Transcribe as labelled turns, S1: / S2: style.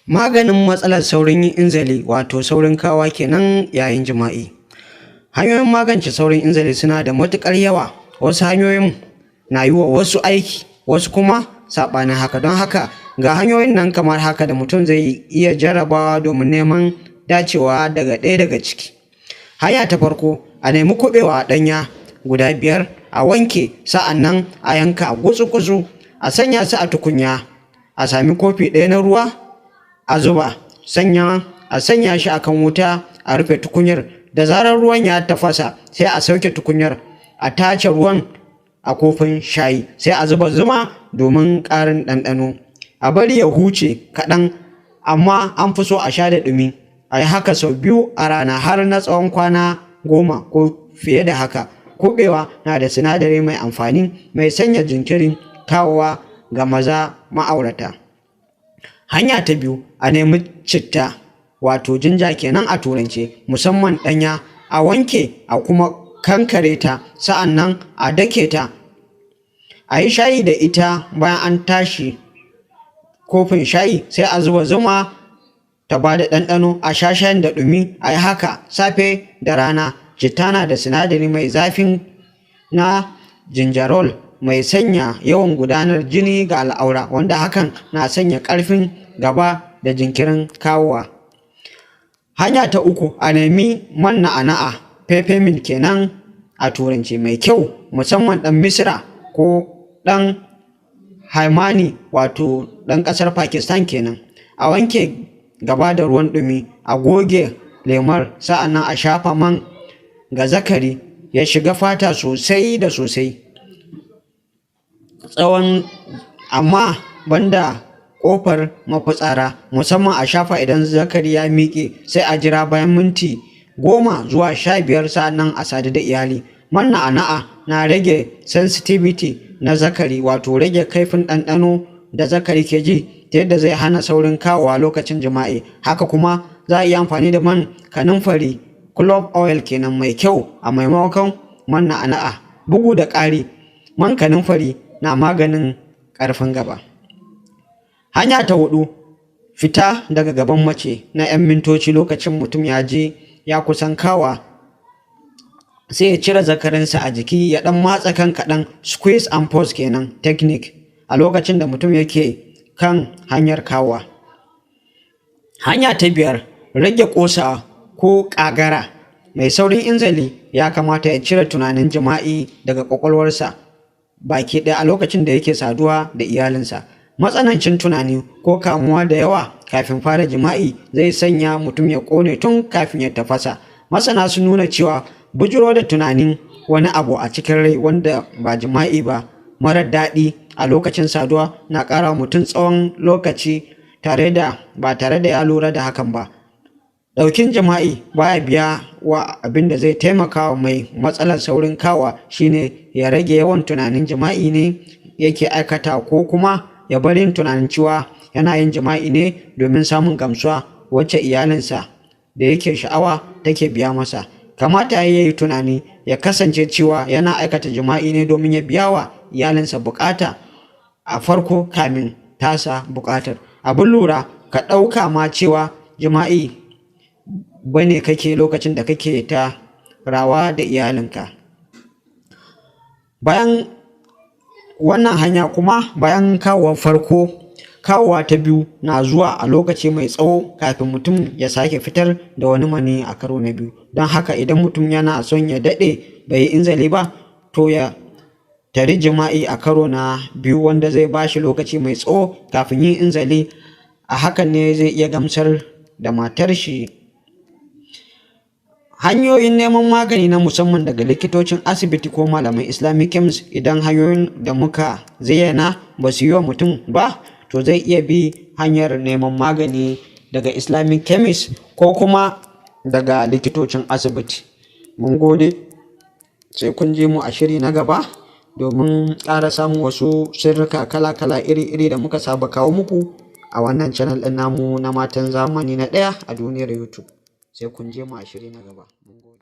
S1: Maganin matsalar saurin yin inzali, wato saurin kawa kenan yayin jima'i. Hanyoyin magance saurin inzali suna da matuƙar yawa. Wasu hanyoyin na yi wa wasu aiki, wasu kuma saɓanin haka. Don haka ga hanyoyin nan kamar haka da mutum zai iya jarrabawa domin neman dacewa daga ɗaya daga ciki. Hanya ta farko, a nemi kuɓewa ɗanya guda 5, a wanke, sa'an nan a yanka gutsu-gutsu, a sanya su a tukunya, a sami kofi 1 na ruwa a zuba, a sanya shi akan wuta, a rufe tukunyar. Da zarar ruwan ya tafasa, sai a sauke tukunyar, a tace ruwan a kofin shayi, sai a zuba zuma domin ƙarin ɗanɗano. A bari ya huce kaɗan, amma an fi so a sha da ɗumi. A yi haka sau 2 a rana har na tsawon kwana 10 ko fiye da haka. Kuɓewa na da sinadari mai amfani mai sanya jinkirin kawowa ga maza ma'aurata. Hanya ta biyu, a nemi citta, wato jinja kenan a turance, musamman ɗanya, a wanke a kuma kankare ta, sa'an nan a dake ta. A yi shayi da ita. Bayan an tashi kofin shayi, sai a zuba zuma ta ba da ɗanɗano, a sha shayin da ɗumi. A yi haka safe da rana. Citta na da sinadari mai zafin na gingerol mai sanya yawan gudanar jini ga al'aura, wanda hakan na sanya ƙarfin gaba da jinkirin kawowa. Hanya ta uku, a nemi man na'ana'a, peppermint kenan a turanci, mai kyau, musamman ɗan Misira ko ɗan Haimani, wato ɗan ƙasar Pakistan kenan. A wanke gaba da ruwan ɗumi, a goge lemar, sa'an nan a shafa man ga zakari ya shiga fata sosai da sosai tsawon, amma banda ƙofar mafitsara. Musamman a shafa idan zakari ya miƙe, sai a jira bayan minti 10 zuwa 15, sa'an nan a sadu da iyali. Man na'ana'a na rage sensitivity na zakari, wato rage kaifin ɗanɗano da zakari ke ji, ta yadda zai hana saurin kawowa lokacin jima'i. Haka kuma za a iya amfani da man kanumfari, clove oil kenan, mai kyau a maimakon man na'ana'a. Bugu da ƙari, man kanumfari na maganin ƙarfin gaba. Hanya ta huɗu, fita daga gaban mace na 'yan mintoci. Lokacin mutum ya je ya kusan kawa, sai ya cire zakarinsa a jiki, ya ɗan matsa kan kaɗan, squeeze and pause kenan technique, a lokacin da mutum yake kan hanyar kawa. Hanya ta biyar, rage ƙosawa ko ƙagara. Mai saurin inzali ya kamata ya cire tunanin jima'i daga ƙwaƙwalwarsa baki ɗaya a lokacin da yake saduwa da iyalinsa. Matsanancin tunani ko kamuwa da yawa kafin fara jima'i zai sanya mutum ya ƙone tun kafin ya tafasa. Masana sun nuna cewa bujiro da tunanin wani abu a cikin rai wanda ba jima'i ba marar daɗi a lokacin saduwa na ƙara mutum tsawon lokaci tare da ba tare da ya lura da hakan ba. Ɗaukin jima'i baya biya wa. Abin da zai taimaka wa mai matsalar saurin kawa shine ya rage yawan tunanin jima'i ne yake aikata, ko kuma ya bari yin tunanin cewa yana yin jima'i ne domin samun gamsuwa wacce iyalinsa da yake sha'awa take biya masa. Kamata ya yi tunani ya kasance cewa yana aikata jima'i ne domin ya biya wa iyalinsa bukata a farko kamin tasa bukatar. Abin lura, ka ɗauka ma cewa jima'i bane kake lokacin da kake ta rawa da iyalinka. Bayan wannan hanya kuma, bayan kawowar farko, kawowa ta biyu na zuwa a lokaci mai tsawo kafin mutum ya sake fitar da wani mani a karo na biyu. Don haka idan mutum yana son ya daɗe bai yi inzali ba, to ya tari jima'i a karo na biyu, wanda zai ba shi lokaci mai tsawo kafin yin inzali. A hakan ne zai iya gamsar da matar shi. Hanyoyin neman magani na musamman daga likitocin asibiti ko malaman Islamic chemist. Idan hanyoyin da muka zayyana ba su yi wa mutum ba, to zai iya bi hanyar neman magani daga Islamic chemist ko kuma daga likitocin asibiti. Mun gode, sai kun ji mu a shiri na gaba domin ƙara samun wasu sirrika kala-kala, iri-iri da muka saba kawo muku a wannan channel ɗin namu na Matan Zamani na ɗaya a duniyar YouTube. Sai kun je mu a shiri na gaba. Mun gode.